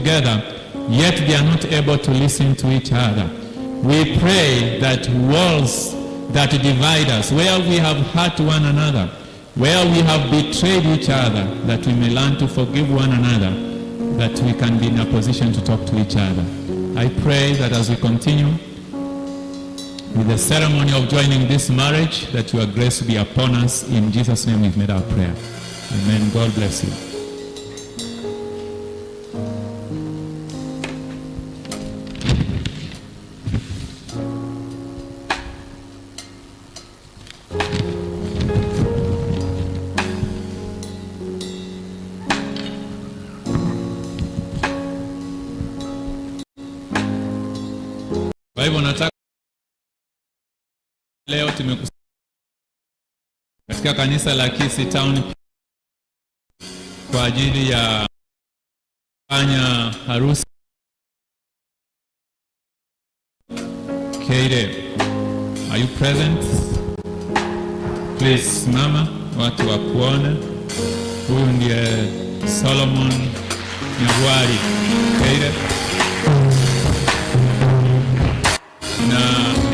together, yet they are not able to listen to each other. We pray that walls that divide us, where we have hurt one another, where we have betrayed each other, that we may learn to forgive one another, that we can be in a position to talk to each other. I pray that as we continue with the ceremony of joining this marriage, that your grace be upon us. In Jesus' name we've made our prayer. Amen. God bless you. Kwa hivyo nataka leo tumekusanyika katika kanisa la Kisii Town kwa ajili ya kufanya harusi. Keire, are you present? Please simama watu wakuone. Huyu ndiye Solomon Nyagwari Keire na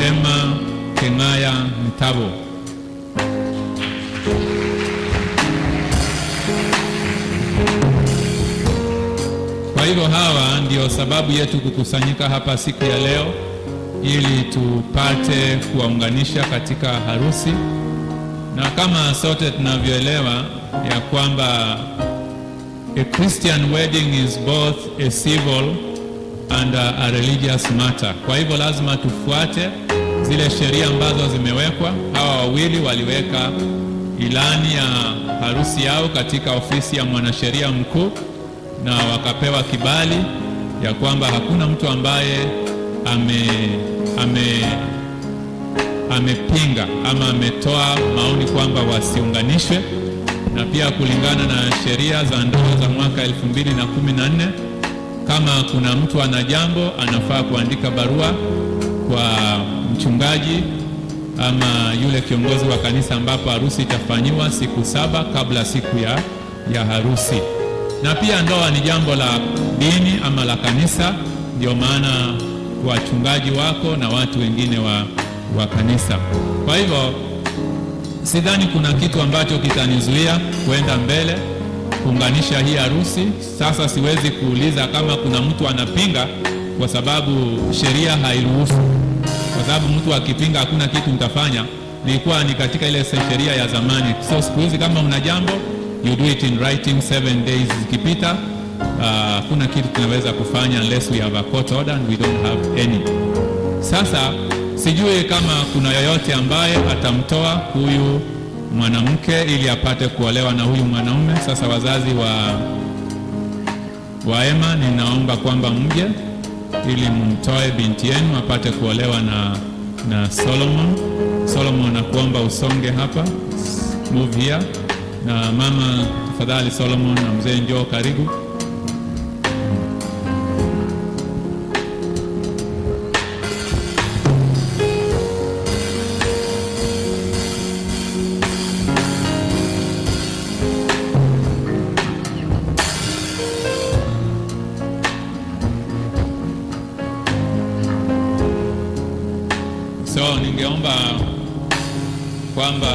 Emma Keng'aya Ntabo. Kwa hivyo hawa ndio sababu yetu kukusanyika hapa siku ya leo ili tupate kuwaunganisha katika harusi, na kama sote tunavyoelewa ya kwamba a Christian wedding is both a civil and a religious matter. Kwa hivyo lazima tufuate zile sheria ambazo zimewekwa. Hawa wawili waliweka ilani ya harusi yao katika ofisi ya mwanasheria mkuu na wakapewa kibali ya kwamba hakuna mtu ambaye amepinga ama ametoa maoni kwamba wasiunganishwe, na pia kulingana na sheria za ndoa za mwaka 2014, kama kuna mtu ana jambo anafaa kuandika barua kwa mchungaji ama yule kiongozi wa kanisa ambapo harusi itafanyiwa siku 7 kabla siku ya harusi. Na pia ndoa ni jambo la dini ama la kanisa, ndio maana wachungaji wako na watu wengine wa kanisa. Kwa hivyo sidhani kuna kitu ambacho kitanizuia kwenda mbele kuunganisha hii harusi. Sasa siwezi kuuliza kama kuna mtu anapinga, kwa sababu sheria hairuhusu, kwa sababu mtu akipinga hakuna kitu mtafanya. Nilikuwa ni katika ile sheria ya zamani. So siku hizi kama una jambo, you do it in writing, 7 days zikipita, hakuna kitu tunaweza kufanya unless we have a court order, and we don't have any. Sasa sijui kama kuna yoyote ambaye atamtoa huyu mwanamke ili apate kuolewa na huyu mwanaume. Sasa wazazi wa Emma, ninaomba kwamba mje ili mumtoe binti yenu apate kuolewa na Solomon. Solomon, nakuomba usonge hapa, move here. Na mama, tafadhali Solomon na mzee njoo karibu. So ningeomba kwamba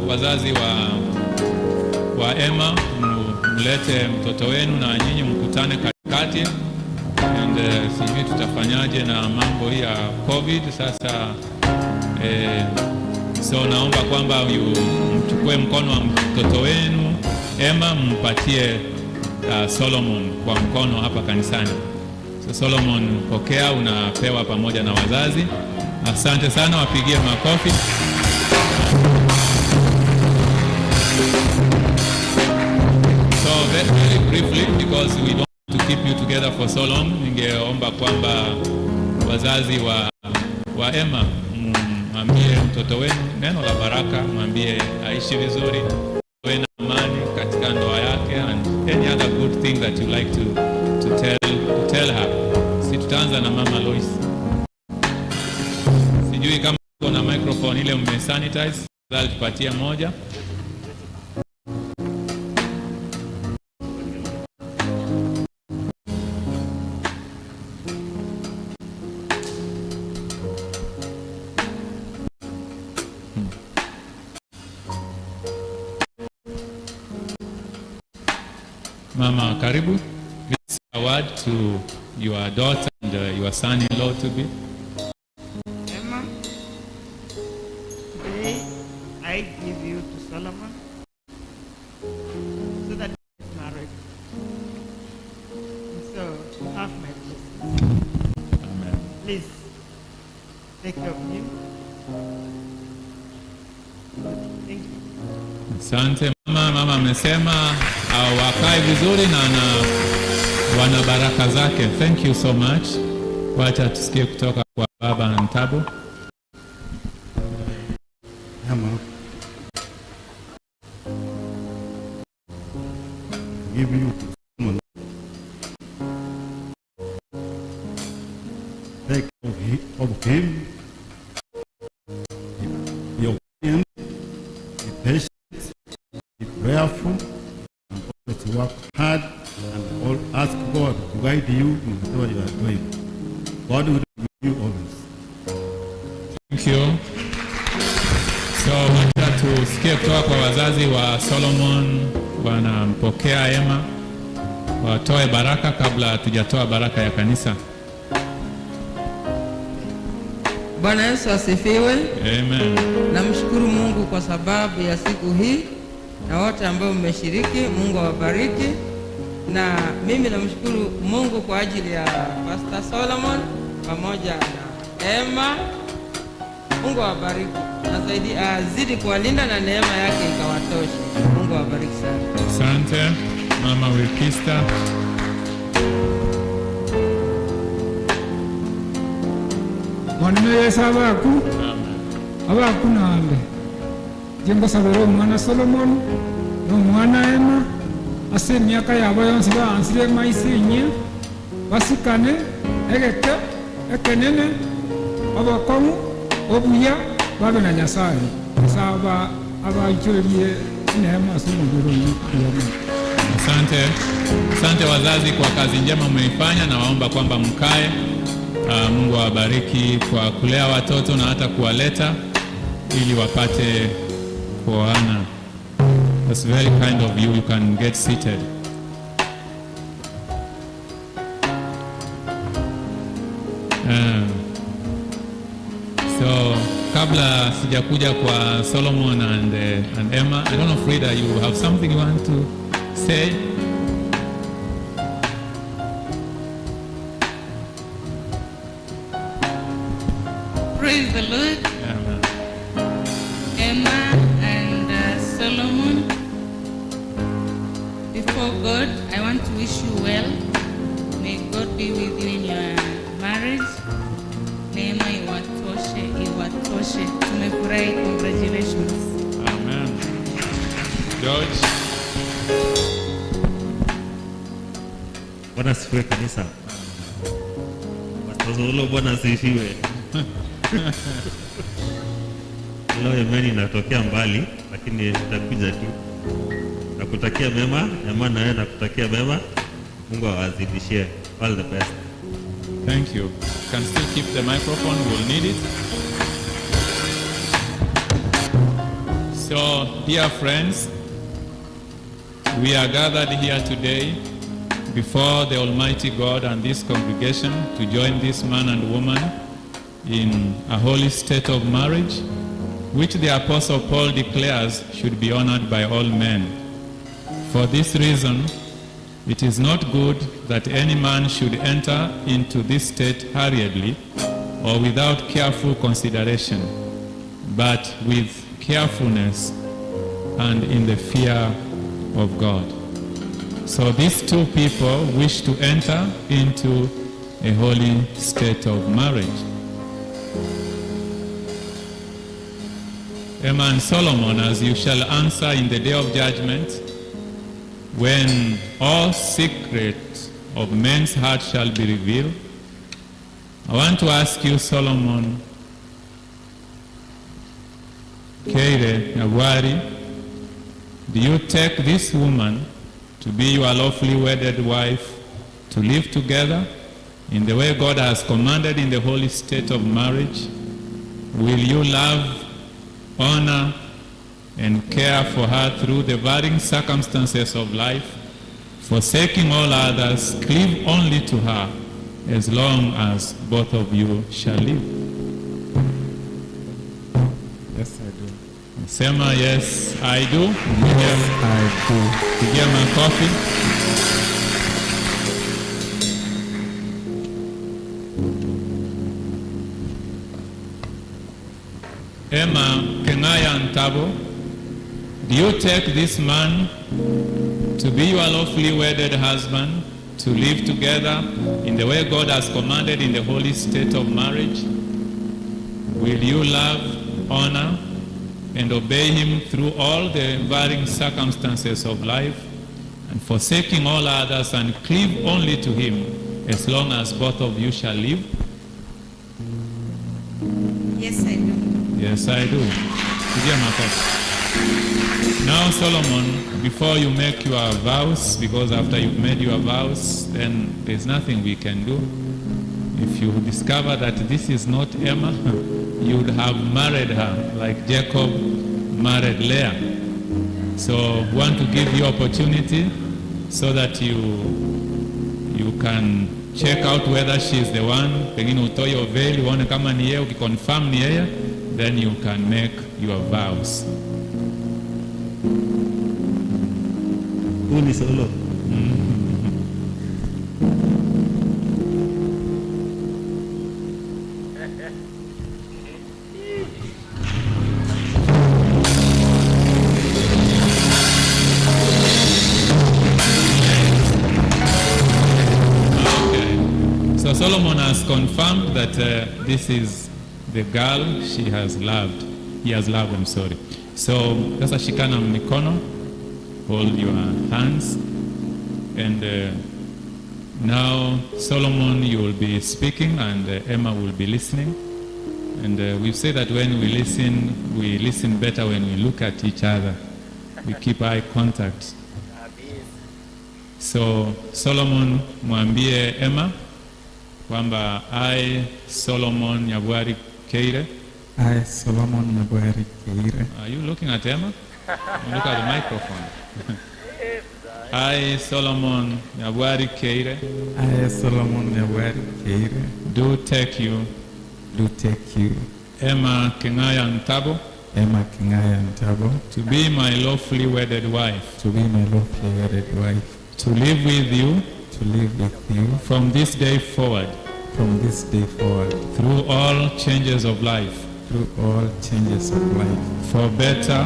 wazazi wa Emma mlete mtoto wenu na nyinyi mkutane katikati and sijui tutafanyaje na mambo hii ya COVID sasa. So naomba kwamba mchukue mkono wa mtoto wenu Emma mpatie Solomon kwa mkono hapa kanisani. So Solomon, pokea, unapewa pamoja na wazazi. Asante sana, wapigie makofi. So very, very briefly, because we don't want to keep you together for so long, ningeomba kwamba wazazi wa Emma mwambie mtoto wenu neno la baraka, mwambie aishi vizuri, awe na amani katika ndoa yake and any other good thing that you like to tell her. Si tutaanza na Mama Lois. Sijui kama uko na microphone ile mmesanitize, tafadhali tupatie moja. Mama, karibu. Please, a word to your daughter and your son-in-law to be. Emma, today I give you to Solomon so that you get married. And so you have my blessings. Amen. Please take care of him. Good. Thank you. Asante mama. Mama amesema wakae vizuri na wana baraka zake. Thank you so much. Wacha tusikie kutoka kwa baba Ntabu. Emma, give you to someone. Take of him, be obedient, be patient, be prayerful, and always work hard and all ask God to guide you in whatever you are doing. God will be with you always. Thank you. So wacha tusikie kutoka kwa wazazi wa Solomon wanampokea Emma, watoe baraka kabla hatujatoa baraka ya kanisa. Bwana Yesu asifiwe. Amen. Namshukuru Mungu kwa sababu ya siku hii na wote ambao mmeshiriki, Mungu awabariki. Na mimi namshukuru Mungu kwa ajili ya Pastor Solomon pamoja na Emma. Mungu awabariki na zaidi azidi kuwalinda na neema yake ikawatoshe. Mungu awabariki sana. Asante Mama Wilkista. Mwanime Yesu abaku abaku nambe jengosabera omwana Solomon n'omwana Emma ase emiaka yabo yonsi baansire emaisi inye basikane egeke ekenene obokong'u obuya babe na Nyasaye ase aba abaichorerie neema ase omobere oyo buya. Asante, asante wazazi kwa kazi njema mmeifanya, na waomba kwamba mkae. Mungu awabariki kwa kulea watoto na hata kuwaleta ili wapate kuoana. That's very kind of you. You can get seated. So kabla sijakuja kwa Solomon and Emma, I don't know, Frida, you have something you want to say? Praise the Lord. Amen. Emma and Solomon. Before God, I want to wish you well. May God be with you in your marriage. Neema iwatoshe, iwatoshe. Tumefurahi. Congratulations. Amen. George. Bwana asifiwe kanisa. Pastor Solo, Bwana asifiwe. Leo imani inatokea mbali, lakini itakuja tu. Nakutakia mema, Emma na wewe nakutakia mema. Mungu awazidishie. All the best. Thank you. You can still keep the microphone, we'll need it. So, dear friends, we are gathered here today before the Almighty God and this congregation to join this man and woman in a holy state of marriage, which the Apostle Paul declares should be honored by all men. For this reason, it is not good that any man should enter into this state hurriedly or without careful consideration, but with carefulness and in the fear of God. So these two people wish to enter into a holy state of marriage. Emma and Solomon, as you shall answer in the day of judgment, when all secrets of men's hearts shall be revealed, I want to ask you, Solomon Keire Nyagwari, do you take this woman to be your lawfully wedded wife, to live together in the way God has commanded in the holy state of marriage? Will you love, honor, and care for her through the varying circumstances of life forsaking all others, cleave only to her as long as both of you shall live? Yes, I do. Sema yes, I do. Yes, I do. Pigia makofi. Emma Kengaya Ntabo, do you take this man to be your lawfully wedded husband, to live together in the way God has commanded in the holy state of marriage? Will you love, honor, and obey him through all the varying circumstances of life, and forsaking all others and cleave only to him as long as both of you shall live? Yes, I do. Yes, I do. Pigia makofi. Now, Solomon, before you make your vows, because after you've made your vows, then there's nothing we can do. If you discover that this is not Emma, you would have married her like Jacob married Leah. So, want to give you opportunity so that you can check out whether she is the one. Pengine utoe your veil uone kama ni yeye, ukiconfirm ni yeye, then you can make your vows. Huu ni Solo. Okay. So Solomon has confirmed that this is the girl she has loved. He has loved, I'm sorry. So sasa shikana mikono, hold your hands. And now Solomon, you will be speaking and Emma will be listening. And we say that when we listen better when we look at each other. We keep eye contact. So Solomon, mwambie Emma kwamba I, Solomon Nyabwari Keire. I, Solomon Nyabwari Keire. Are you looking at Emma? You look at the microphone. I, Solomon Nyabwari Keire, I, Solomon Nyabwari Keire, do take you, do take you, Emma Kengaya Ntabo, Emma Kingaya Ntabo, to be my lawfully wedded wife, to be my lawfully wedded wife, to live with you to live with you from this day forward, from this day forward, through all changes of life, through all changes of life, for better,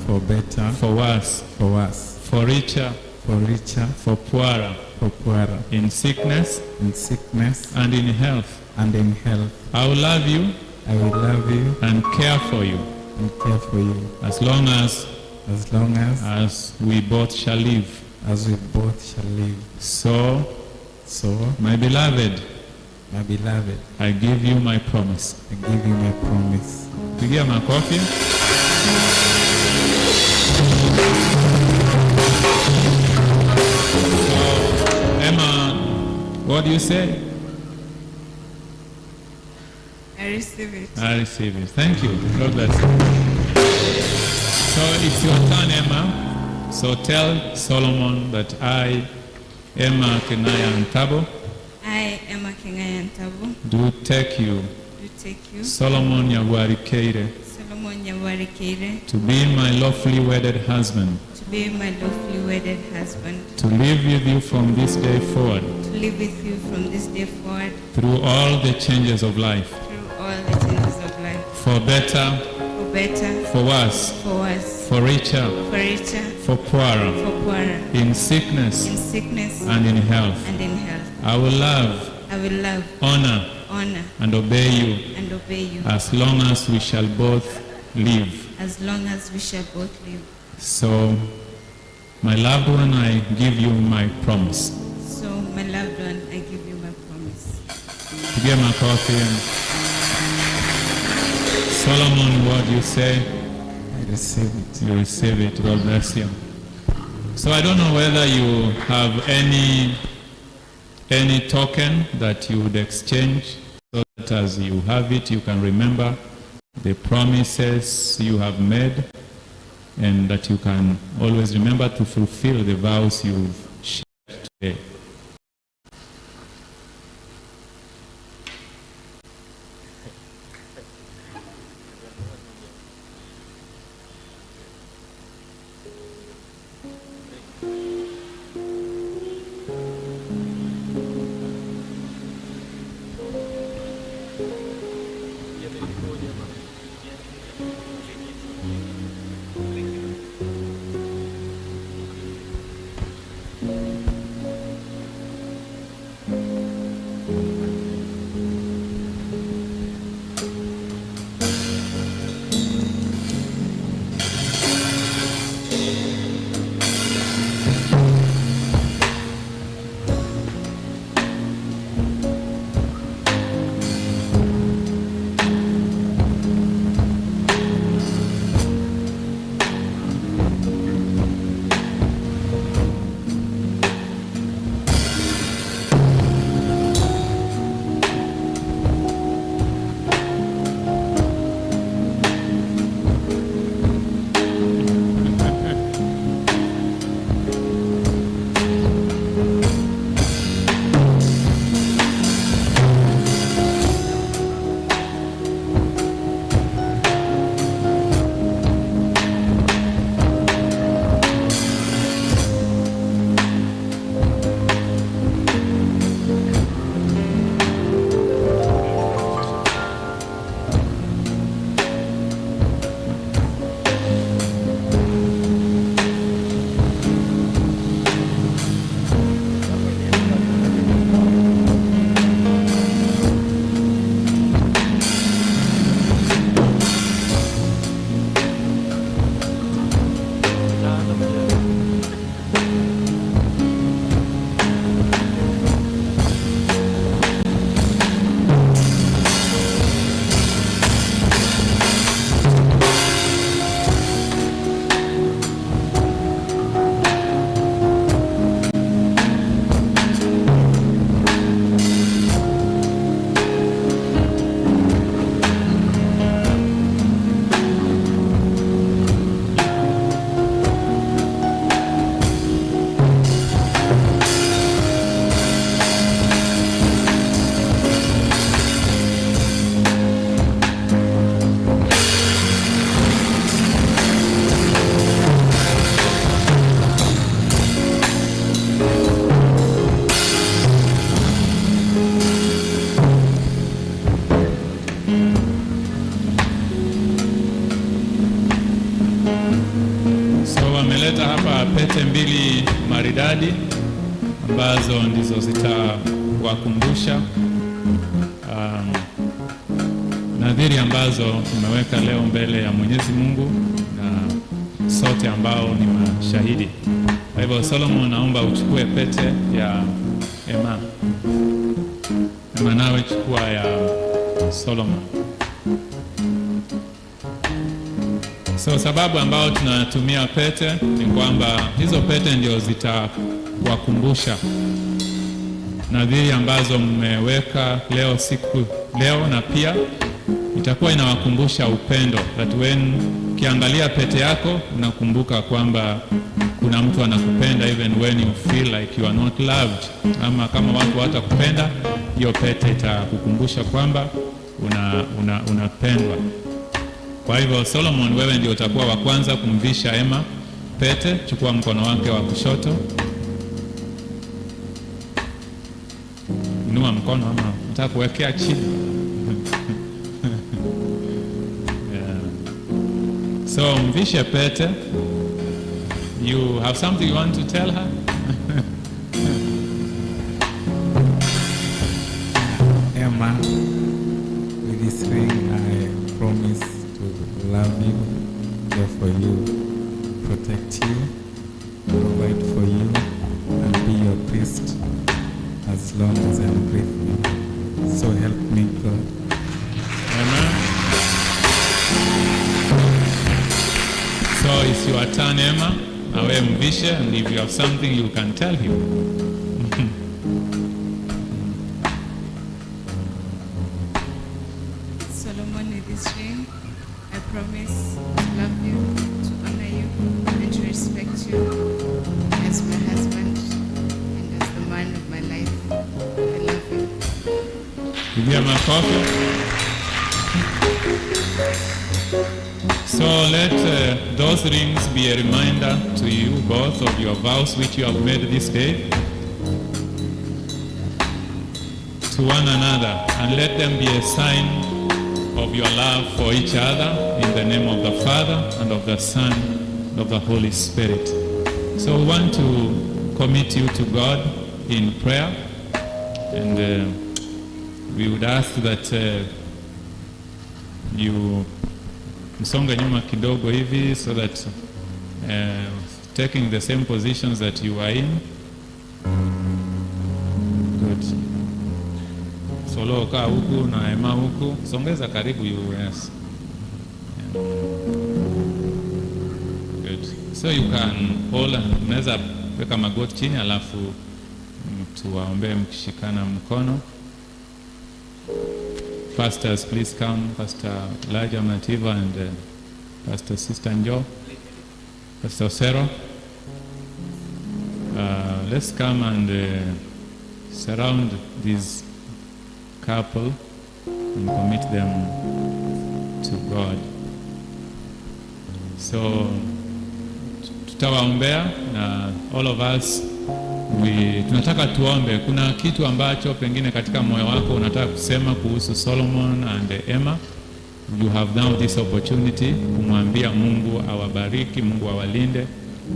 for better, for worse, for worse, for richer, for richer, for poorer, for poorer, in sickness in sickness and in health. and in health. I will love you I will love you and care for you and care for you as long as as long as we both shall live. as we both shall live. So, So, my beloved, my beloved, I give you my promise. I give you my promise. Pigia makofi. So, Emma, what do you say? I receive it. I receive it. Thank you. God bless you. So it's your turn, Emma. So tell Solomon that I, Emma Kenaya Ntabo, I, Emma Kengaya Ntabo, do take you, do take you, Solomon Nyagwari Keire, Solomon Nyabwari Keire, to be my lawfully wedded husband, to be my lawfully wedded husband, to live with you from this day forward, to live with you from this day forward, through all the changes of life, through all the changes of life, for better, for better, for worse, for worse, for richer, for richer, for poorer, for poorer, in sickness in sickness and in health. and in health. I will love, I will love, honor, honor, and obey you and obey you as long as we shall both live. as long as we shall both live. So, my loved one, I give you my promise. So, my loved one, I give you my promise. Pigia makofi. Solomon, what do you say? I receive it. You receive it. God bless you. So I don't know whether you have any token that you would exchange so that as you have it, you can remember the promises you have made and that you can always remember to fulfill the vows you've shared. Today. So wameleta hapa pete mbili maridadi ambazo ndizo zitawakumbusha nadhiri ambazo tumeweka leo mbele ya Mwenyezi Mungu na sote ambao ni mashahidi. Kwa hivyo Solomon, naomba uchukue pete ya Emma. Emma, nawe chukua ya Solomon. So sababu ambao tunatumia pete ni kwamba hizo pete ndio zitawakumbusha nadhiri ambazo mmeweka leo siku leo, na pia itakuwa inawakumbusha upendo, that when ukiangalia pete yako unakumbuka kwamba kuna mtu anakupenda even when you feel like you are not loved, ama kama watu hawatakupenda, hiyo pete itakukumbusha kwamba unapendwa. Kwa hivyo Solomon, wewe ndio utakuwa wa kwanza kumvisha Emma pete. Chukua mkono wake wa kushoto, inua mkono ama nataka kuwekea chini. Yeah. So mvishe pete. You have something you want to tell her? Emma, with this ring I promise to love you, care for you, protect you, provide for you, and be your priest as long as I'm breathing. So help me God. Amen. So it's your turn, Emma. Na wewe mvishe, and if you have something you can tell him. Solomon, with this ring, I promise to love you, to honor you, and to respect you as my husband and as Pigia makofi. So let those rings be a reminder to you both of your vows which you have made this day to one another, and let them be a sign of your love for each other, in the name of the Father, and of the Son, and of the Holy Spirit. So we want to commit you to God in prayer, and we would ask that you msonge nyuma kidogo hivi so that taking the same positions that you are in. Good. Solo kaa huku na Emma huku, songeza karibu you, yes. Yeah. Good. So you can hold, mnaweza weka magoti chini alafu tuwaombee mkishikana mkono. Pastors, please come. Pastor Elijah Mativa and Pastor Sister Njo, Pastor Osero. Let's come and surround this couple and commit them to God. So tutawaombea na all of us tunataka tuombe. Kuna kitu ambacho pengine katika moyo wako unataka kusema kuhusu Solomon and Emma. You have now this opportunity kumwambia Mungu awabariki, Mungu awalinde,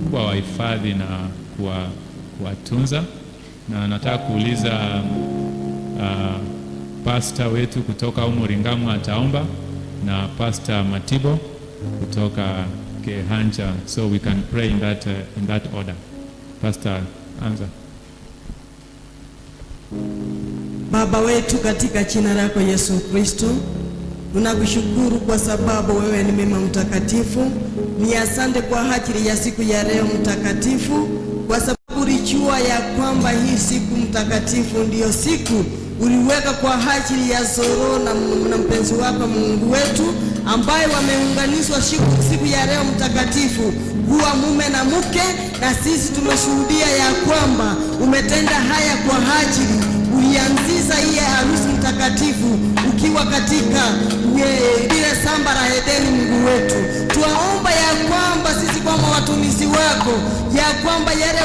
Mungu awahifadhi na kuwatunza. Na nataka kuuliza pastor wetu kutoka Umuringamu ataomba na Pastor Matibo kutoka Kehancha, so we can pray in that order. Pastor, anza. Baba wetu, katika jina lako Yesu Kristo, tunakushukuru kwa sababu wewe ni mema mtakatifu. Ni asante kwa ajili ya siku ya leo mtakatifu, kwa sababu ulijua ya kwamba hii siku mtakatifu ndiyo siku uliweka kwa ajili ya Soro na mpenzi wako Mungu wetu ambaye wameunganishwa siku ya leo mtakatifu kuwa mume na mke, na sisi tumeshuhudia ya kwamba umetenda haya kwa ajili ulianzisha hii harusi mtakatifu ukiwa katika lile shamba la Edeni. Mungu wetu, twaomba ya kwamba sisi kama watumishi wako, ya kwamba yale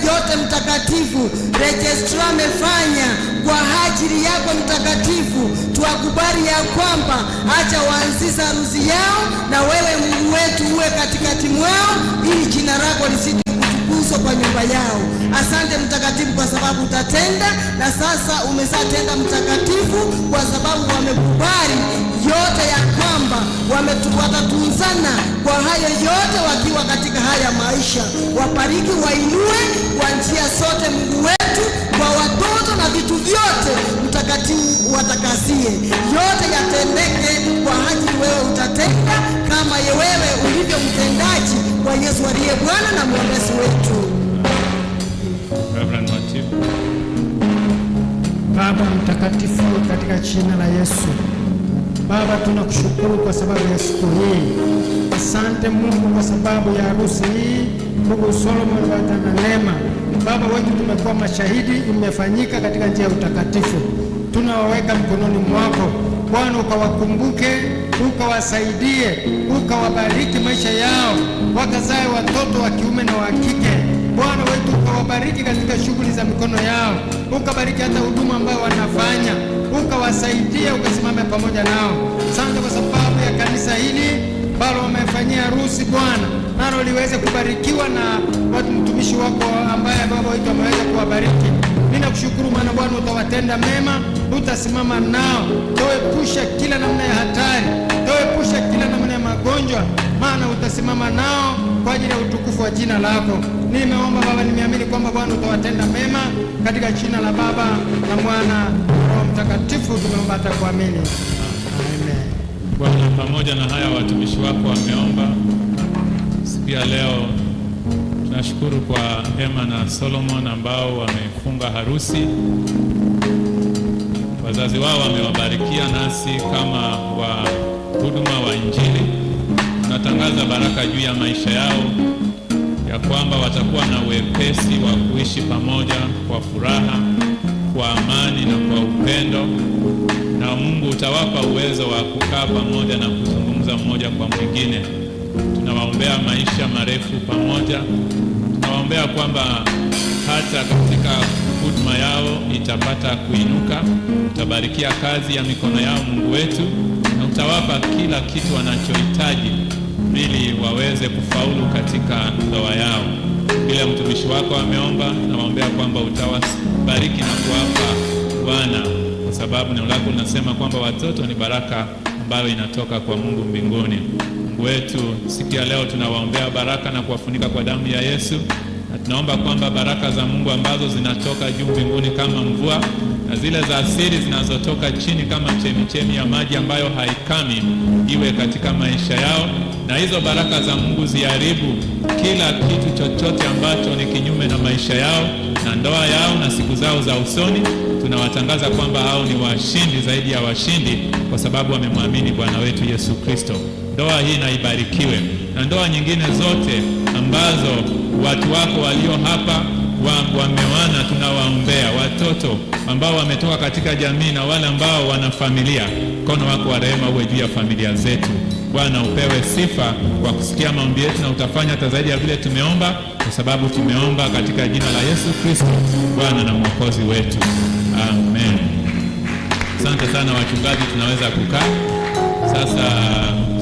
yote mtakatifu registrar amefanya kwa ajili yako mtakatifu, twakubali ya kwamba acha waanzisha harusi yao, na wewe Mungu wetu uwe katikati mwao, ili jina lako lisije kutukuzwa kwa nyumba yao. Asante mtakatifu kwa sababu utatenda, na sasa umeshatenda mtakatifu, kwa sababu wamekubali yote ya kwamba watatunzana kwa hayo yote wakiwa katika haya maisha. Wabariki, wainue kwa njia zote Mungu wetu, kwa watoto na vitu vyote mtakatifu watakasie, yote yatendeke kwa ajili wewe utatenda kama wewe ulivyo mtendaji kwa Yesu aliye Bwana na mwombezi wetu. Reverend Matibo. Baba mtakatifu, katika jina la Yesu. Baba, tunakushukuru kwa sababu ya siku hii. Asante Mungu kwa sababu ya harusi hii, ndugu Solomon na Neema. Baba wetu, tumekuwa mashahidi, imefanyika katika njia ya utakatifu. Tunawaweka mkononi mwako Bwana, ukawakumbuke, ukawasaidie, ukawabariki maisha yao, wakazae watoto wa kiume na wa kike. Bwana wetu, ukawabariki katika shughuli za mikono yao, ukabariki hata huduma ambayo wanafanya, ukawasaidia, ukasimame pamoja nao. Asante kwa sababu ya kanisa hili ambalo wamefanyia harusi Bwana, nalo liweze kubarikiwa na watu mtumishi wako ambaye Baba wetu ameweza kuwabariki. Ninakushukuru maana Bwana utawatenda mema, utasimama nao, toepusha kila namna ya hatari, toepusha kila namna ya magonjwa, maana utasimama nao kwa ajili ya utukufu wa jina lako. Nimeomba Baba, nimeamini kwamba Bwana utawatenda mema, katika jina la Baba na Mwana Roho Mtakatifu tumeomba hata kuamini. Amen. Bwana, pamoja na haya watumishi wako wameomba siku ya leo, tunashukuru kwa Emma na Solomon ambao wamefunga harusi. Wazazi wao wamewabarikia, nasi kama wa huduma wa Injili tunatangaza baraka juu ya maisha yao, ya kwamba watakuwa na wepesi wa kuishi pamoja kwa furaha. kwa amani na kwa upendo, na Mungu utawapa uwezo wa kukaa pamoja na kuzungumza mmoja kwa mwingine. Tunawaombea maisha marefu pamoja. Tunawaombea kwamba hata katika huduma yao itapata kuinuka. Utabarikia kazi ya mikono yao, Mungu wetu, na utawapa kila kitu wanachohitaji ili waweze kufaulu katika ndoa yao. Vile mtumishi wako ameomba, nawaombea kwamba utawabariki na kuwapa wana, kwa sababu neno lako linasema kwamba watoto ni baraka ambayo inatoka kwa Mungu mbinguni. Mungu wetu, siku ya leo tunawaombea baraka na kuwafunika kwa damu ya Yesu, na tunaomba kwamba baraka za Mungu ambazo zinatoka juu mbinguni kama mvua na zile za asili zinazotoka chini kama chemichemi ya maji ambayo haikami iwe katika maisha yao, na hizo baraka za Mungu ziharibu kila kitu chochote ambacho ni kinyume na maisha yao na ndoa yao na siku zao za usoni. Tunawatangaza kwamba hao ni washindi zaidi ya washindi, kwa sababu wamemwamini Bwana wetu Yesu Kristo. Ndoa hii na ibarikiwe, na ndoa nyingine zote ambazo watu wako walio hapa wameoana, tunawaombea watoto ambao wametoka katika jamii na wale ambao wana familia. Mkono wako wa rehema uwe juu ya familia zetu. Bwana, upewe sifa kwa kusikia maombi yetu, na utafanya hata zaidi ya vile tumeomba, kwa sababu tumeomba katika jina la Yesu Kristo, Bwana na Mwokozi wetu, amen. Asante sana wachungaji, tunaweza kukaa sasa.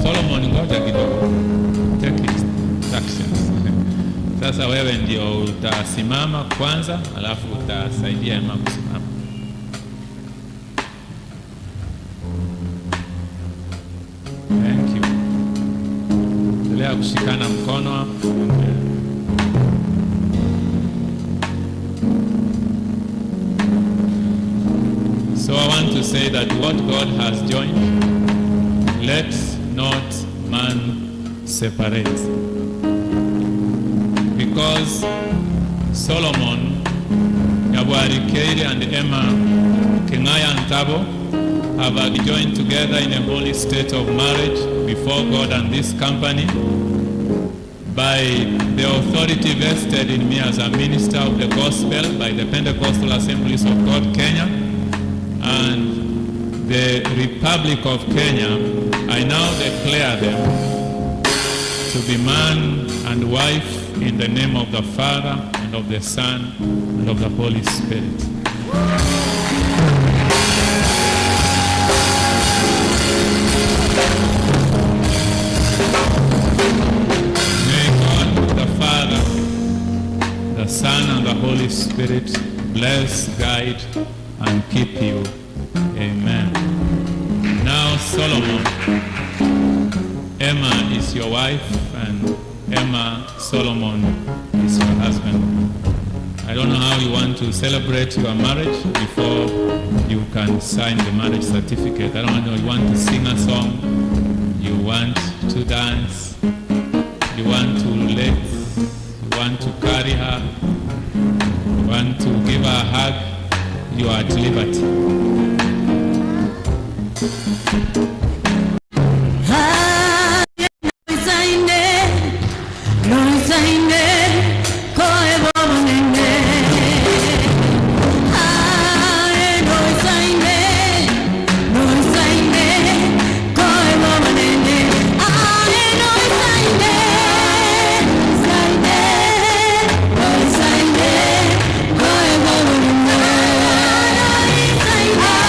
Solomon, ngoja kidogo, take instructions. Sasa wewe ndio utasimama kwanza, alafu utasaidia Emma kusimama. Thank you. Endelea kushikana mkono hapo. So I want to say that what God has joined, let not man separate. Because Solomon Nyabwarikeire and Emma Kingaya Ntabo have joined together in a holy state of marriage before God and this company by the authority vested in me as a minister of the gospel by the Pentecostal Assemblies of God Kenya and the Republic of Kenya, I now declare them to be man and wife in the name of the Father and of the Son and of the Holy Spirit. May God the Father, the Son, and the Holy Spirit bless, guide, and keep you. Amen. Now, Solomon, Emma is your wife, and Emma Solomon is your husband. I don't know how you want to celebrate your marriage before you can sign the marriage certificate. I don't know, you want to sing a song, you want to dance, you want to let, you want to carry her, you want to give her a hug, you are at liberty. Noisaine, koe bonene. Ae, noisaine, noisaine, koe bonene. Ae, noisaine, saine, noisaine, koe bonene. Noisaine,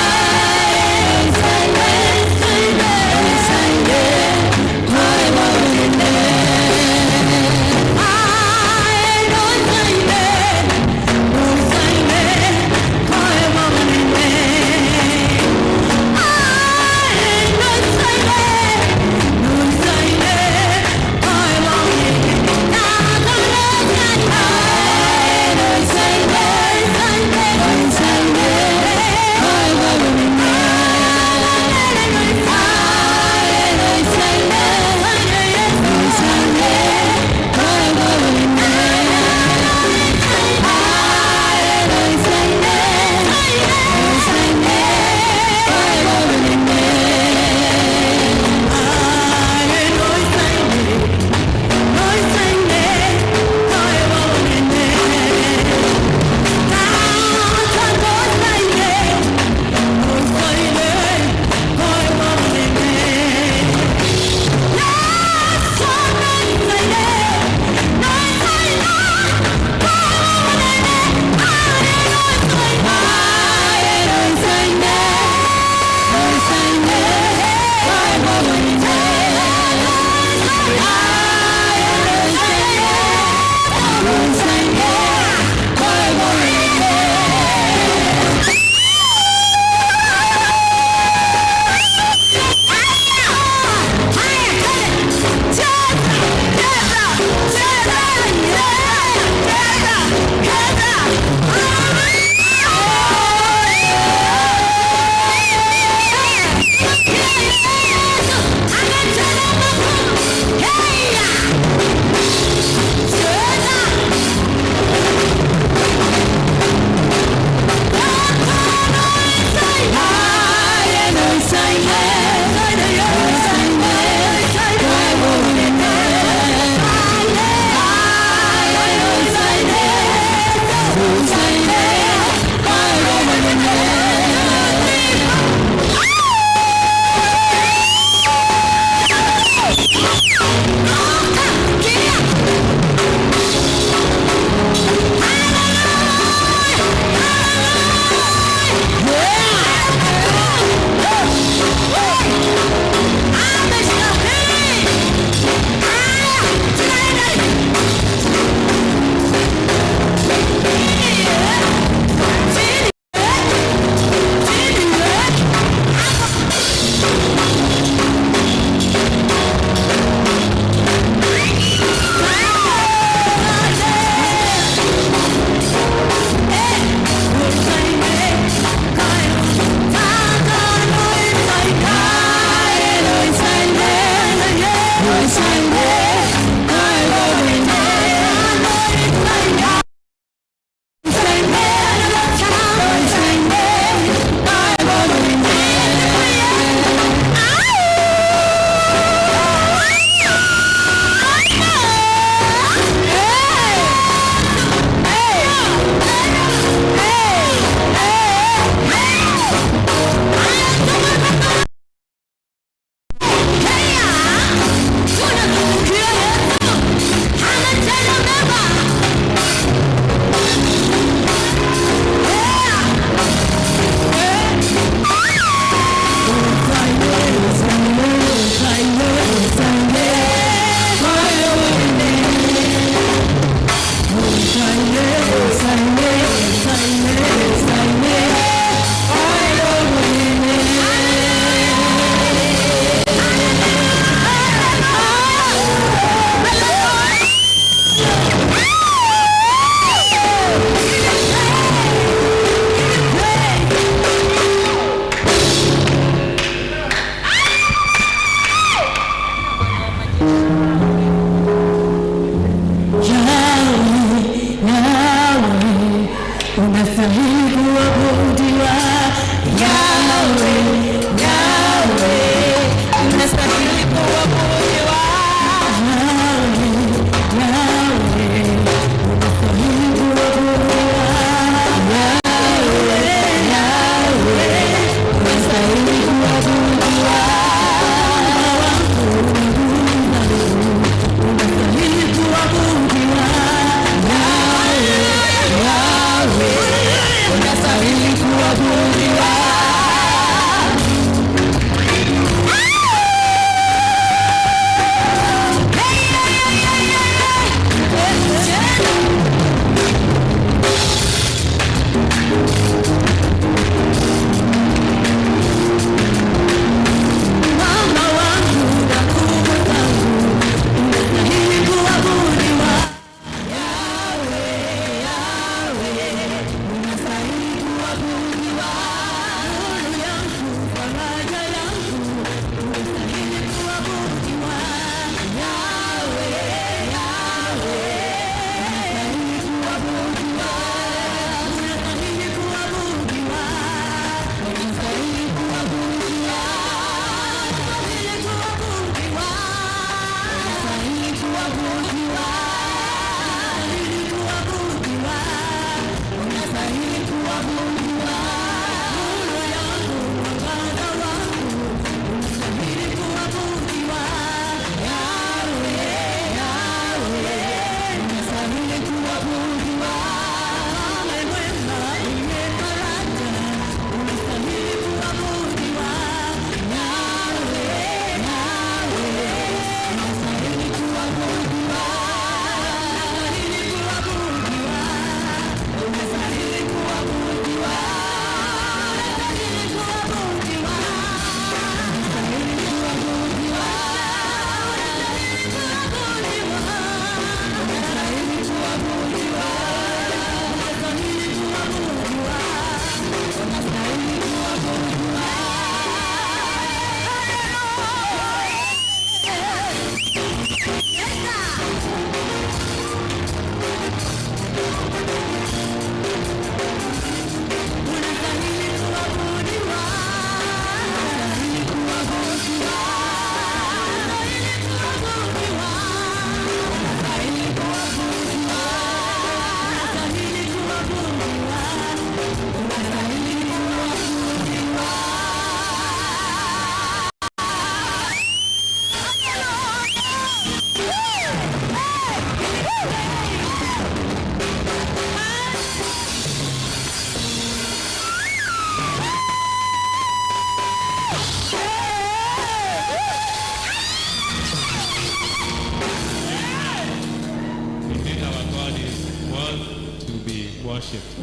worshipped.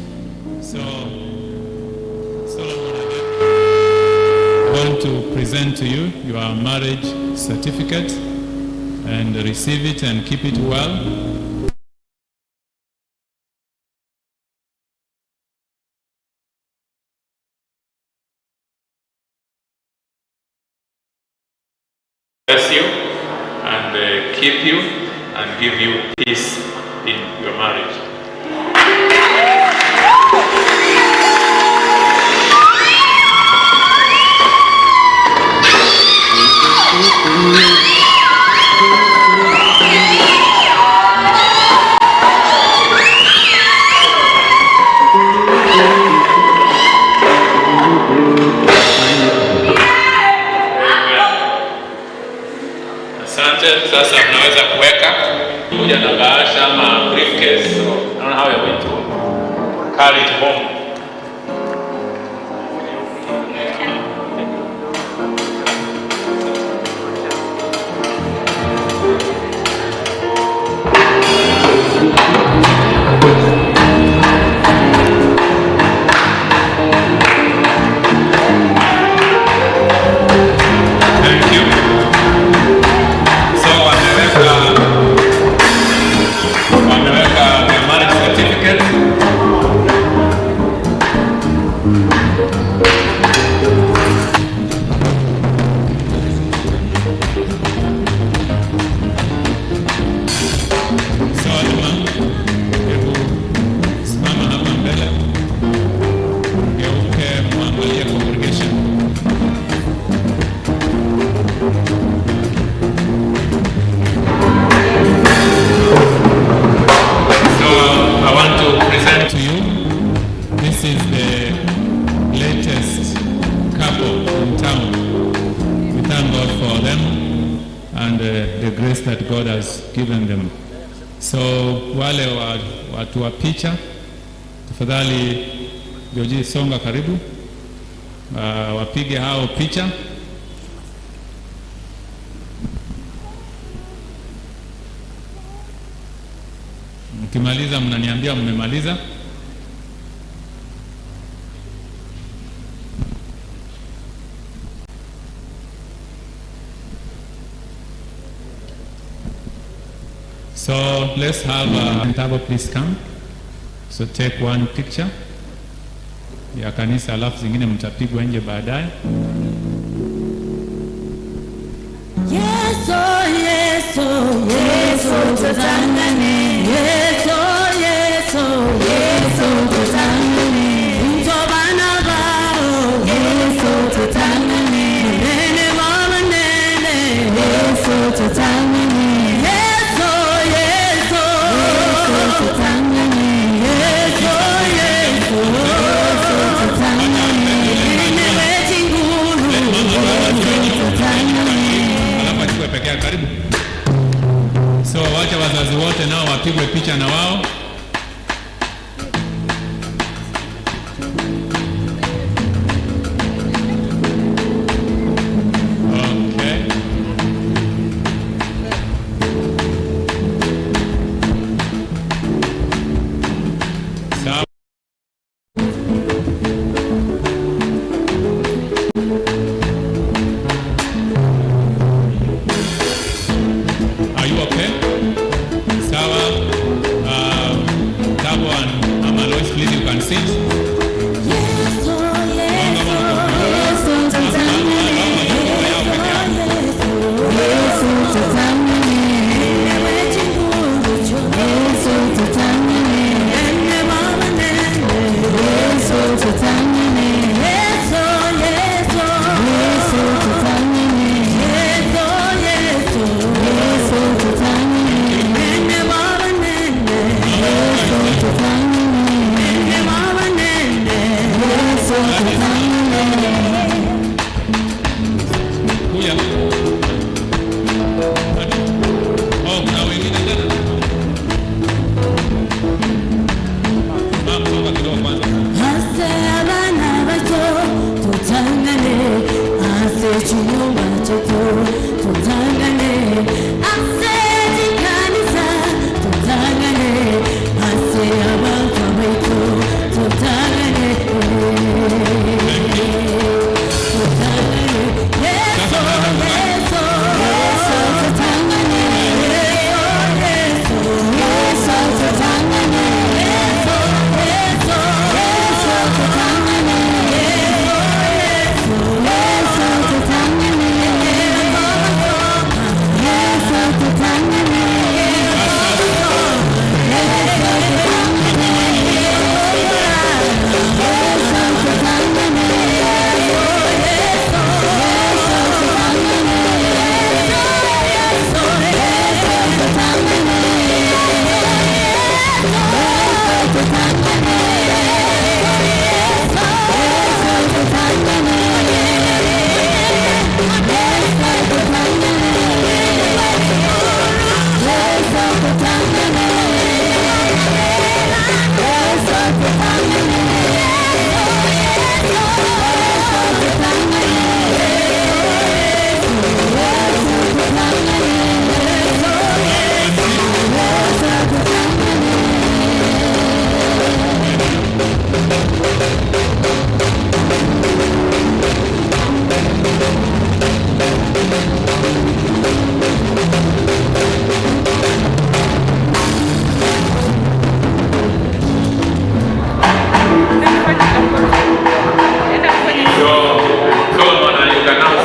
So, Solomon, I want to present to you your marriage certificate and receive it and keep it well. Bless you and keep you and give you peace in your marriage. Asante. Sasa mnaweza kuweka kuja na bahasha ama briefcase. So, I don't know how you're going to carry it home. Thank you. So wameweka their marriage certificate. So Emma, hebu simama hapa mbele, geuke muangalie congregation. So I want to present to you, this is the latest couple in town. We thank God for them and the grace that God has given them. So wale watu wa picha, tafadhali Joji, songa karibu, wapige hao picha. Mkimaliza mnaniambia mmemaliza. So let's have Ntabo, please come. So take one picture ya kanisa, alafu zingine mtapigwa nje baadaye. Yesu, Yesu, Yesu tutangane. Yesu, Yesu, Yesu tutangane. Mtobana bao. Yesu tutangane. Nene mama nene. Yesu tutangane. Yesu, Yesu, Yesu tutangane. Yesu, Yesu, Yesu tutangane. Nene wechingulu. Yesu tutangane. Alafu achukue peke yake, karibu. So wacha wazazi wote nao wapigwe picha na wao. Okay. Sawa. Are you okay? Sawa. Thabo and Mama Lois, please, you can sit. Yesu, Yesu, Yesu tutangane. Yesu tutangane. Nene wechingulu. Yesu tutangane. Nene mama nene. Yesu tutangane. Yesu, Yesu, Yesu tutangane. Yesu, Yesu, Yesu tutangane. Nene mama nene. Yesu tutangane. Nene mama nene. Yesu tutangane. Kuja. Oh, kuna wengine tena? Mama, songa kidogo kwanza. Ase abana bato tutangane, ase chinyumba chetu tutangane, ase chikanisa tutangane, ase abantu baitu.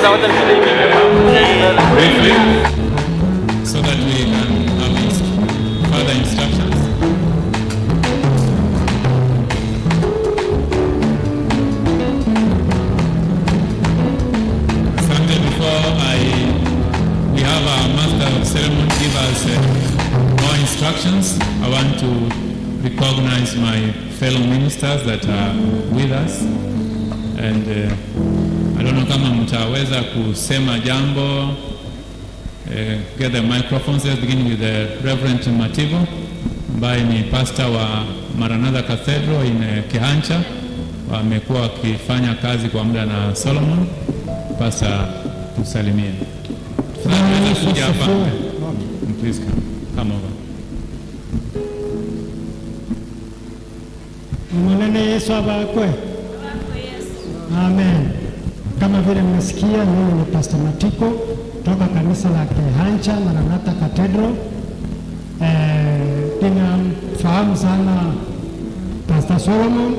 Briefly, so that we can have further instructions. Asante. Before we have our master of ceremony give us more instructions, I want to recognize my fellow ministers that are with us, and I don't know kama mtaweza kusema jambo. Get the microphones. Let's begin with the Reverend Mativo, ambaye ni pastor wa Maranatha Cathedral in Kehancha. Wamekuwa wakifanya kazi kwa muda na Solomon. Pastor, tusalimie. Tunaweza kuja hapa. Please come over. Mwanene Yesu abakwe. Amen. Kama vile mmesikia, mimi ni Pastor Matiko toka kanisa la Kehancha Maranatha Cathedral. Ninamfahamu sana Pastor Solomon,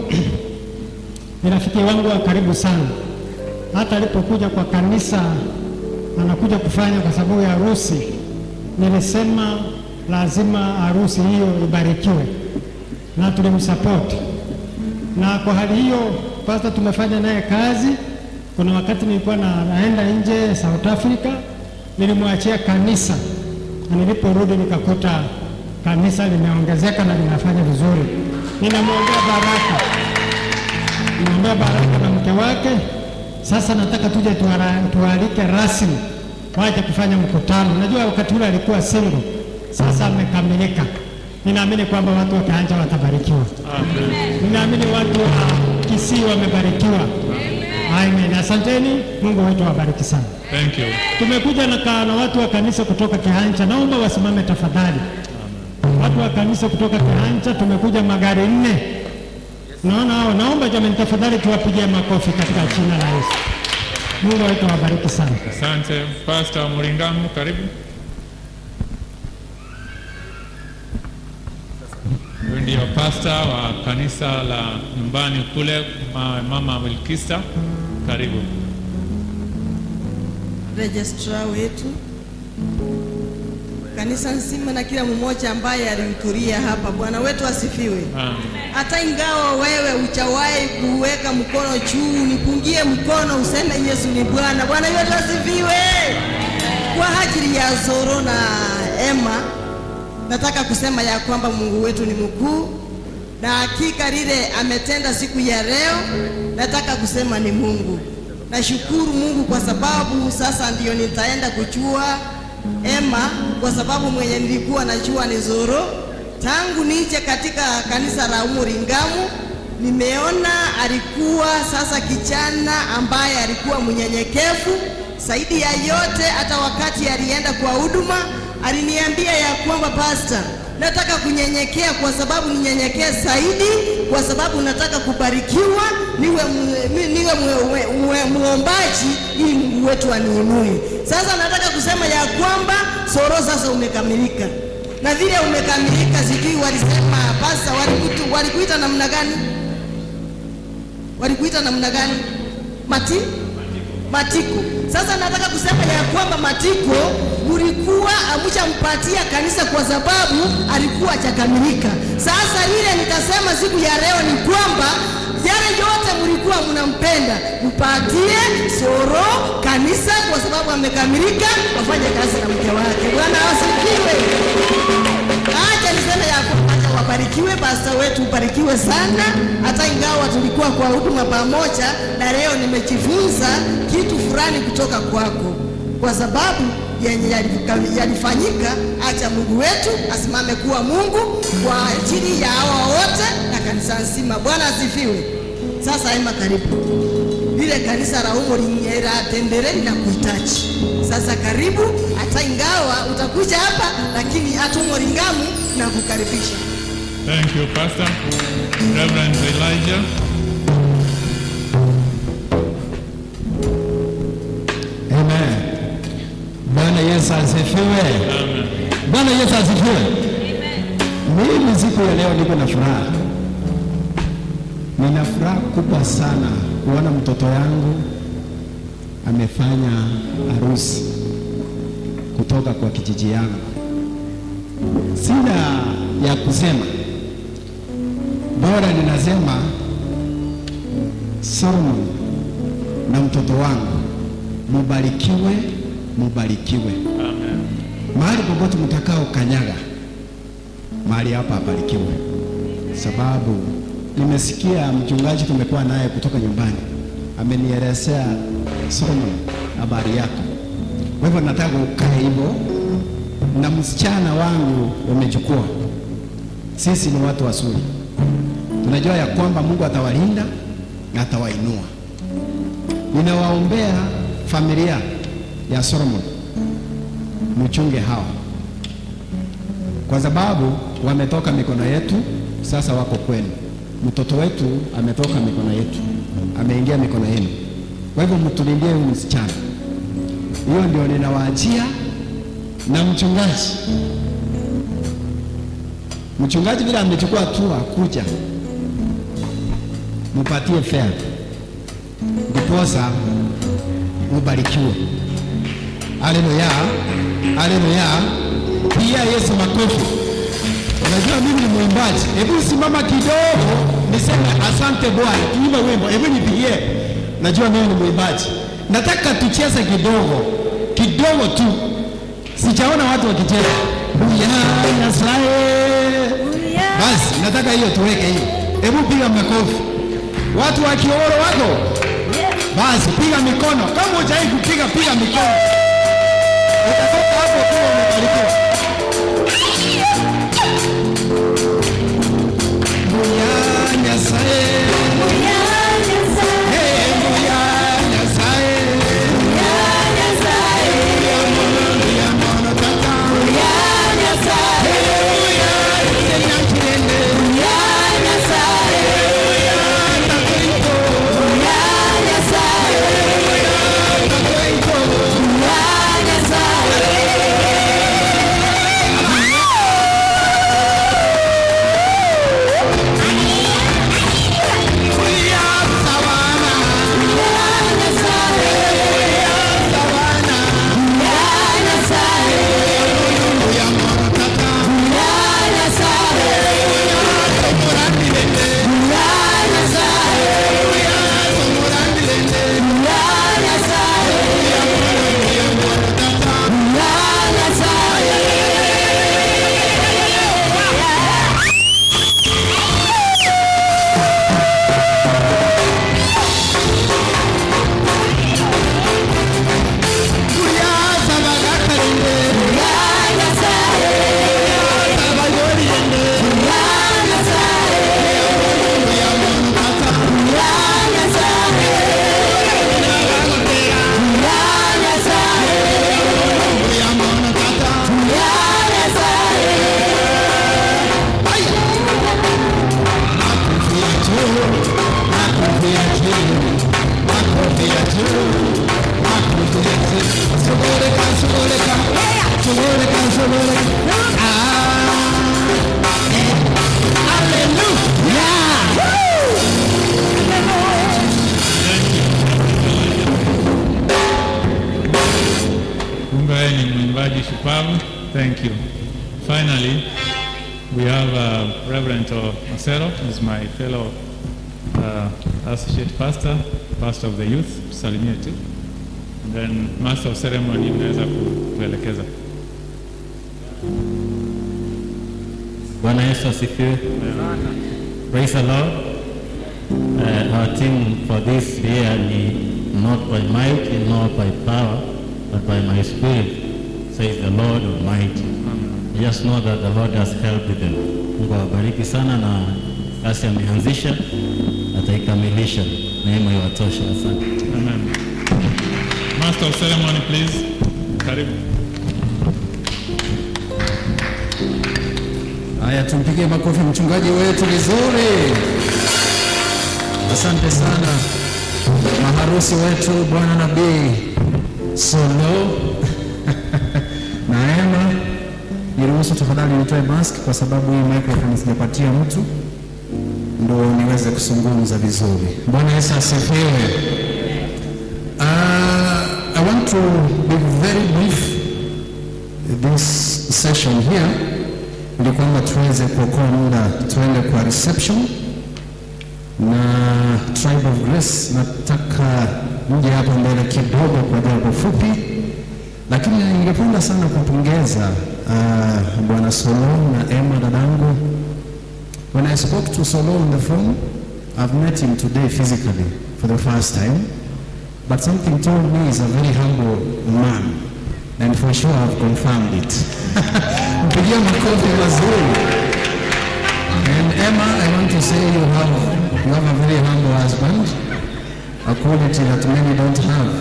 ni rafiki wangu wa karibu sana. Hata alipokuja kwa kanisa anakuja kufanya kwa sababu ya harusi, nilisema lazima harusi hiyo ibarikiwe na tulimsupport, na kwa hali hiyo pastor tumefanya naye kazi. Kuna wakati nilikuwa naenda nje South Africa, nilimwachia kanisa, na niliporudi nikakuta kanisa limeongezeka na linafanya vizuri. Ninamwombea baraka, ninamwombea baraka na mke wake. Sasa nataka tuje tualike rasmi waje kufanya mkutano. Najua wakati ule alikuwa single, sasa amekamilika. Ninaamini kwamba watu wa Kehancha watabarikiwa. Ninaamini watu wa Kisii wamebarikiwa. Amen. Asanteni, Mungu wetu awabariki sana. Thank you. Tumekuja na watu wa kanisa kutoka Kehancha, naomba wasimame tafadhali. Watu wa kanisa kutoka Kehancha, tumekuja magari 4. Naona hao, naomba jamani, tafadhali tuwapigie makofi katika jina la Yesu. Mungu wetu awabariki sana. Asante. Pastor Muringamu, karibu. Huyu ndio pastor wa kanisa la nyumbani kule, Mama Wilkista, karibu. Registrar wetu, kanisa nzima na kila mmoja ambaye alihudhuria hapa, Bwana wetu asifiwe. Hata ingawa wewe hujawahi kuweka mkono juu, nipungie mkono useme Yesu ni Bwana. Bwana wetu asifiwe. Kwa ajili ya Zoro na Emma, nataka kusema ya kwamba Mungu wetu ni mkuu, na hakika lile ametenda siku ya leo, nataka kusema ni Mungu. Nashukuru Mungu kwa sababu sasa ndio nitaenda kujua Emma, kwa sababu mwenye nilikuwa najua ni Zoro. Tangu nije katika kanisa la Umuringamu, nimeona alikuwa sasa kijana ambaye alikuwa mnyenyekevu. Zaidi ya yote, hata wakati alienda kwa huduma aliniambia ya kwamba pastor, nataka kunyenyekea kwa sababu ninyenyekee zaidi, kwa sababu nataka kubarikiwa, niwe muombaji ili Mungu wetu aniinue. Sasa nataka kusema ya kwamba Soro sasa umekamilika, na vile umekamilika, sijui walisema pastor, walikuita namna gani? Walikuita namna gani? Matiko. Sasa nataka kusema ya kwamba Matiko ulikuwa hamjampatia kanisa kwa sababu alikuwa hajakamilika. Sasa lile nitasema siku ya leo ni kwamba yale yote mlikuwa mnampenda, mpatie Soro kanisa kwa sababu amekamilika, wafanye kazi na mke wake. Bwana asifiwe. Acha niseme ya kwamba acha wabarikiwe, pastor wetu ubarikiwe sana. Hata ingawa tulikuwa kwa huduma pamoja, na leo nimejifunza kitu fulani kutoka kwako, kwa sababu yenye yalifanyika. Acha Mungu wetu asimame kuwa Mungu kwa ajili ya hawa wote na kanisa nzima. Bwana asifiwe. Sasa Emma, karibu. Lile kanisa la humo la na kuhitaji. Sasa karibu, hata ingawa utakuja hapa, lakini hata Umuringamu na kukaribisha. Thank you, Pastor. Reverend Elijah. Amen. Bwana Yesu asifiwe. Amen. Bwana Yesu asifiwe. Mimi siku ya leo niko na furaha. Nina furaha kubwa sana kuona mtoto yangu amefanya Tumefanya harusi kutoka kwa kijiji yangu. Sina ya kusema, bora ninasema Solomon na mtoto wangu mubarikiwe, mubarikiwe. Amen. Mahali popote mtakao kanyaga, mahali hapa abarikiwe, sababu nimesikia mchungaji tumekuwa naye kutoka nyumbani amenielezea Solomon habari yako. Kwa hivyo nataka ukae hivyo na msichana wangu wamechukua. Sisi ni watu wazuri, tunajua ya kwamba Mungu atawalinda na atawainua. Ninawaombea familia ya Solomon, mchunge hawa kwa sababu wametoka mikono yetu, sasa wako kwenu. Mtoto wetu ametoka mikono yetu, ameingia mikono yenu. Kwa hivyo mtulindie huyu msichana. Hiyo ndio ninawaachia na mchungaji. Mchungaji vile amechukua hatua kuja, mupatie fare ndiposa mubarikiwe. Haleluya, haleluya! Pia Yesu makofi. Unajua mimi ni mwimbaji, hebu simama kidogo niseme asante Bwana, tuimbe wimbo, hebu nipigie. Najua mimi ni mwimbaji, nataka tucheze kidogo kidogo tu, sijaona watu wakicheza. Uya Nyasaye. Basi nataka hiyo tuweke hiyo, hebu piga makofi. Watu wa Kioro wako? Basi piga mikono, kama hujawahi kupiga, piga mikono, utatoka hapo tu umebarikiwa. Uya Nyasaye. Hey, Uya Nyasaye. Uya mono tata. Uya Nyasaye. Uya Takoito. Uya Takoito. Uya Sawana. Uya Sawana. Uya mono tata. Uya Tomorandilende. Uya Tomorandilende. Uya mono tata. Uya Sabagakalende. Uya Sabagoriende. Uya mono tata. Uya mono tata. Makofi ya juu, makofi ya juu, makofi ya juu, makofi ya juu. Sogoleka, sogoleka, sogoleka, sogoleka. Ah, eh, hallelujah. Kumbe wewe ni mwimbaji shupavu. Thank you. Finally, we have Reverend Marcelo, who is my fellow associate pastor, pastor of the youth. Tusalimie tu. And then master of ceremony, unaweza kutuelekeza. Bwana Yesu asifiwe. Praise the Lord. Our theme for this year ni not by might nor by power but by my spirit, says the Lord Almighty. I just know that the Lord has helped them. Mungu awabariki sana na kazi ameanzisha ataikamilisha. Neema iwatoshe. Asante. Amen. Master of ceremony, please. Karibu. Haya, tumpigie makofi mchungaji wetu vizuri. Asante sana maharusi wetu, bwana nabii Solo na Emma. Niruhusu tafadhali nitoe mask kwa sababu hii microphone sijapatia mtu, ndo niweze kuzungumza vizuri. Bwana Yesu asifiwe. want to be very brief this session here ili kwamba tuweze kuokoa muda tuende kwa reception na Tribe of Grace. Nataka mje hapa mbele kidogo kwa jambo fupi, lakini ningependa sana kupongeza Bwana Solo na Emma dadangu. When I spoke to Solo on the phone, I've met him today physically for the first time, but something told me he's a very humble man, and for sure I've confirmed it. Mpigie makofi mazuri. And Emma, I want to say you have a very humble husband, a quality that many don't have,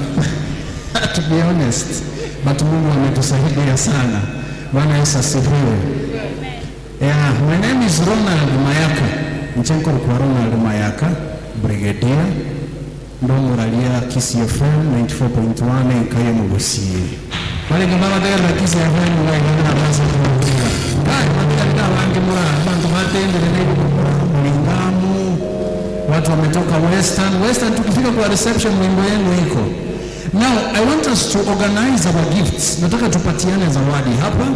to be honest. But Mungu ametusaidia sana. Bwana Yesu asifiwe. Yeah, my name is Ronald Mayaka. Mchenko kwa Ronald Mayaka, Brigadier. Ndomuralia Kisii FM 94.1 ikaye mubusie. Wale ngamba batera Kisii FM wa basa kuhura. Kai matika bange mura bantu batendere na Mulingamu. Watu wametoka Western. Western tukifika kwa reception wimbo yenu iko. Now I want us to organize our gifts. Nataka tupatiane zawadi hapa.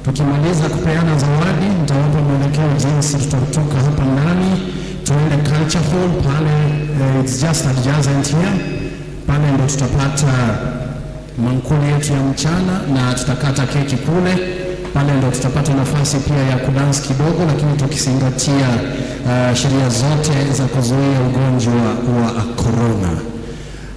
Tukimaliza kupeana zawadi, nitawapa mwelekeo jinsi tutatoka hapa ndani tuende Culture Hall pale, it's just adjacent here. Pale ndo tutapata mankuli yetu ya mchana na tutakata keki kule. Pale ndo tutapata nafasi pia ya kudance kidogo, lakini tukizingatia sheria zote za kuzuia ugonjwa wa corona.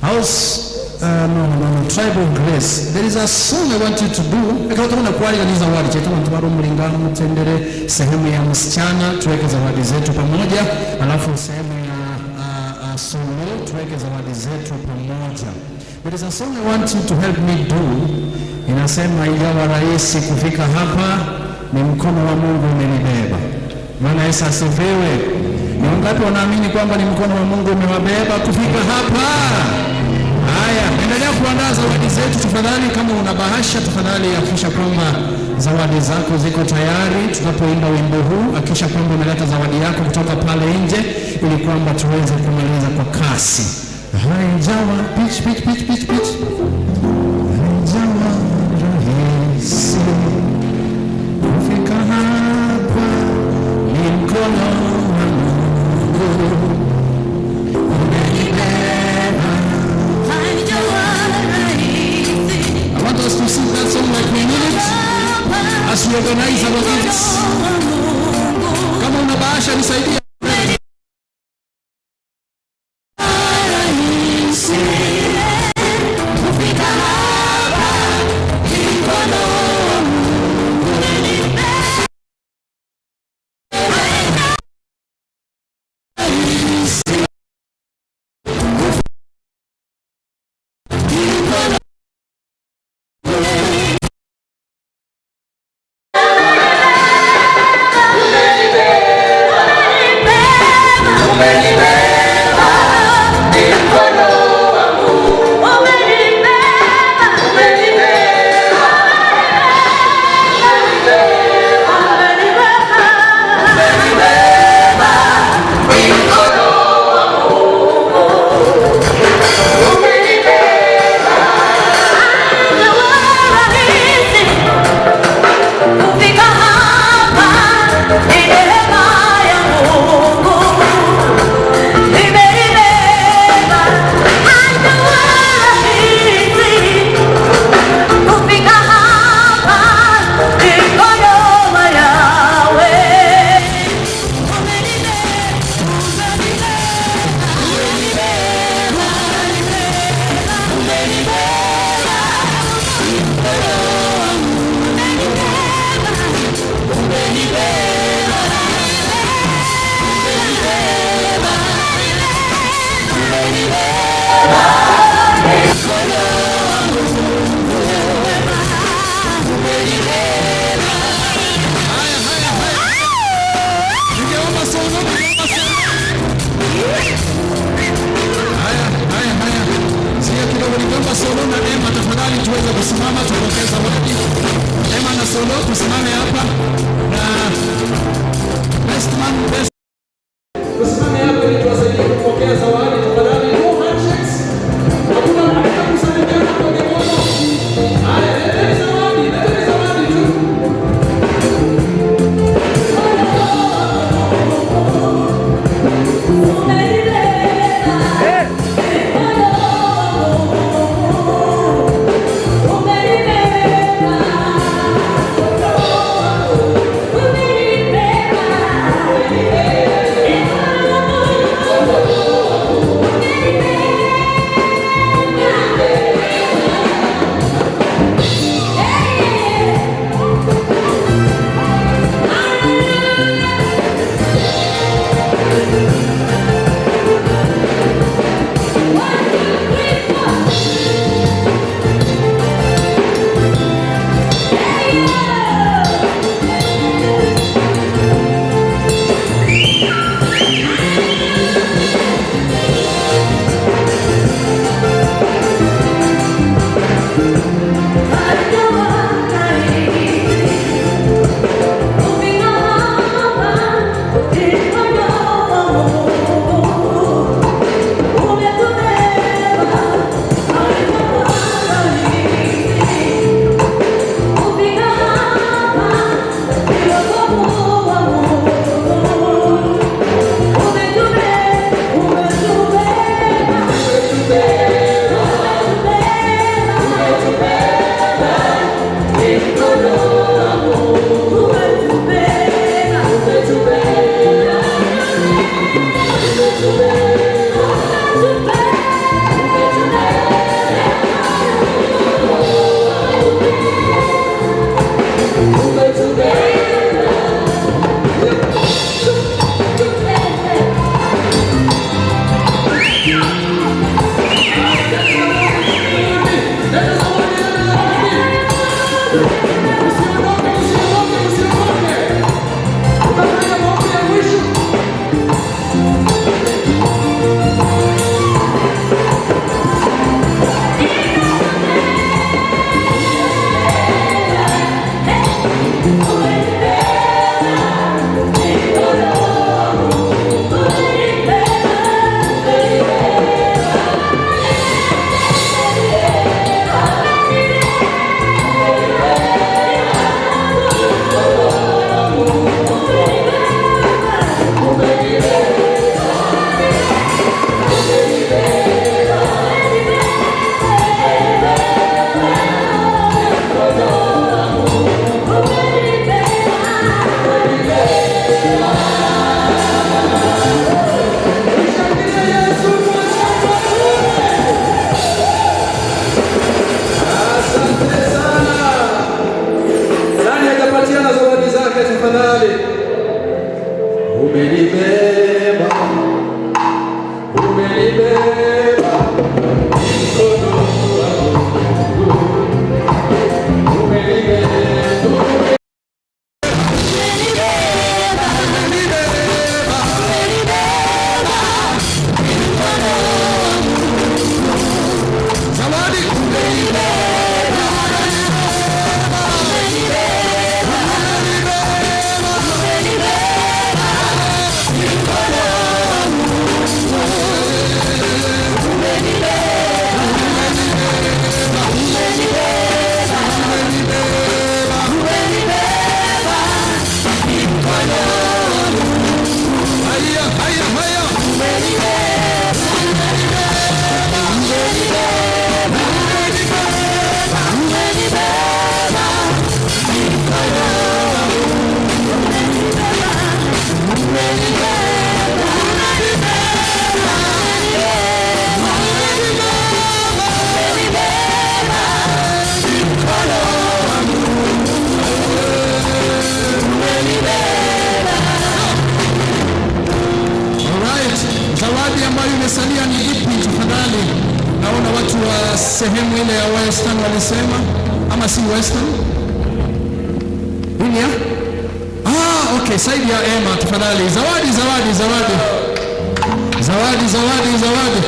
House no, no, no, Tribe of Grace. There is a song I want you to do. Ekaba tuna kualiganiza zawadi chetu bantu mulingano mutendere sehemu ya msichana tuweke zawadi zetu pamoja, alafu sehemu ya solo tuweke zawadi zetu pamoja. There is a song I want you to help me do. Inasema ingawa rahisi kufika hapa, ni mkono wa Mungu umenibeba. Bwana Yesu asifiwe. Ni wangapi wanaamini kwamba ni mkono wa Mungu umewabeba kufika hapa? Haya, endelea kuandaa zawadi zetu tafadhali. Kama una bahasha, tafadhali hakikisha kwamba zawadi zako ziko tayari tunapoimba wimbo huu. Hakikisha kwamba umeleta zawadi yako kutoka pale nje, ili kwamba tuweze kumaliza kwa kasi. Haijawa pitch pitch pitch pitch pitch, haijawa rahisi kufika hapa, ni mkono wa Mungu umenibeba. I want us to sing that song like we mean it as we organize our gifts. Kama una bahasha nisaidie. Ningeomba solo, ningeomba solo. Haya, haya, haya. Sikia kidogo, ningeomba Solo na Emma tafadhali tuweze kusimama tupokee zawadi. Emma na Solo tusimame hapa na best man, best. Tusimame hapa ili tuwasaidie kupokea zawadi tafadhali. No handshakes. Hakuna hakuna kusalimiana kwa mikono. Sehemu ile ya Western walisema, ama si Western? Hii ni ya? Ah, okay, side ya Emma tafadhali. Zawadi, zawadi, zawadi. Zawadi, zawadi, zawadi.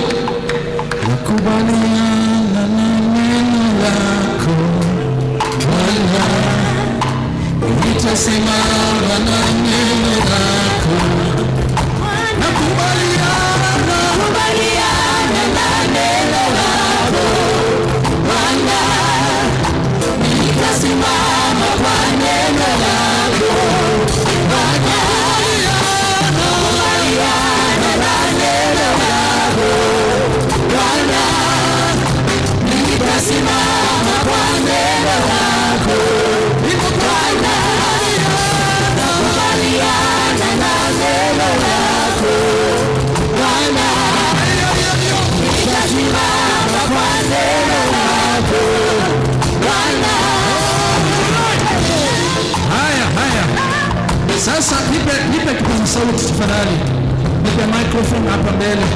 Nakubaliana na neno lako Bwana, nitasimama na neno lako. Nakubaliana, Nakubaliana na neno lako Bwana, nitasimama kwa neno lako Bwana. Nakubaliana na neno lako Bwana, nitasimama kwa neno lako Bwana. Nakubaliana na neno lako Bwana, nitasimama kwa neno lako Bwana. Haya, haya. Sasa nipe kipaza sauti tafadhali. Nipe microphone hapa mbele.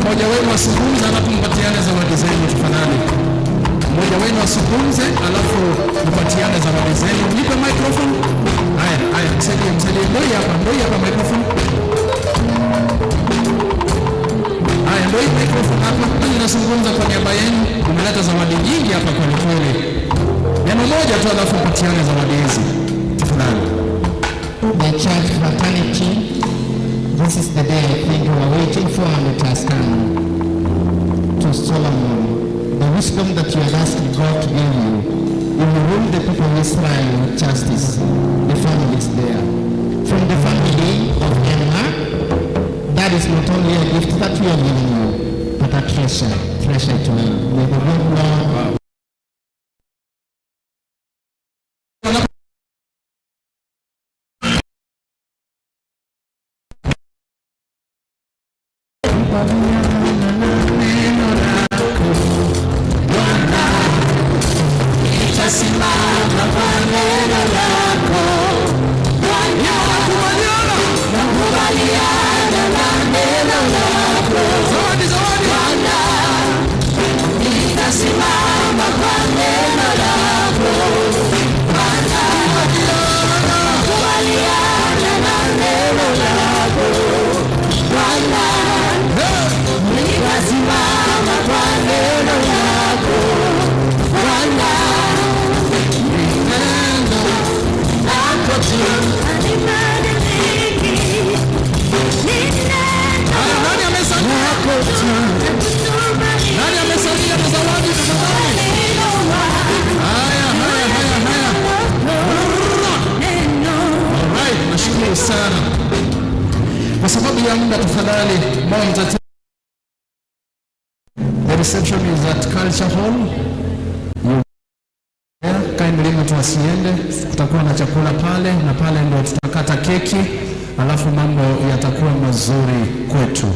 Mmoja wenu azungumze alafu mpatiane zawadi zenu tafadhali. Mmoja wenu azungumze alafu mpatiane zawadi zenu. Nipe microphone. Haya, haya, msaidie, msaidie. Ndio hii hapa, ndio hii hapa microphone. Haya, ndio hii microphone hapa. Mimi nazungumza kwa niaba yenu. Umeleta zawadi nyingi hapa kweli kweli. Neno moja tu alafu mpatiane zawadi hizi. Tafadhali. The church fraternity, this is the day I think we are waiting for, and it has come. To Solomon, the wisdom that you have asked God to give you, you will rule the people of Israel with justice. The family is there. From the family of Emma, that is not only a gift that we are giving you, but a treasure, treasure to you. May the good Lord Nitasimama kwa neno lako Bwana, nakubaliana na neno lako Bwana, nitasimama kwa neno lako Bwana, nakubaliana na neno lako Bwana, nitasimama kwa neno lako Bwana. Neno lako tu. Nani amesalia? Nani amesalia na zawadi tafadhali? Haya, haya, haya, haya. Alright, nashukuru sana. Kwa sababu ya muda tafadhali, Mo Entertainment. The reception is at Culture Hall. You kindly mtu asiende, kutakuwa na chakula pale na pale ndio tutakata keki, alafu mambo yatakuwa mazuri kwetu.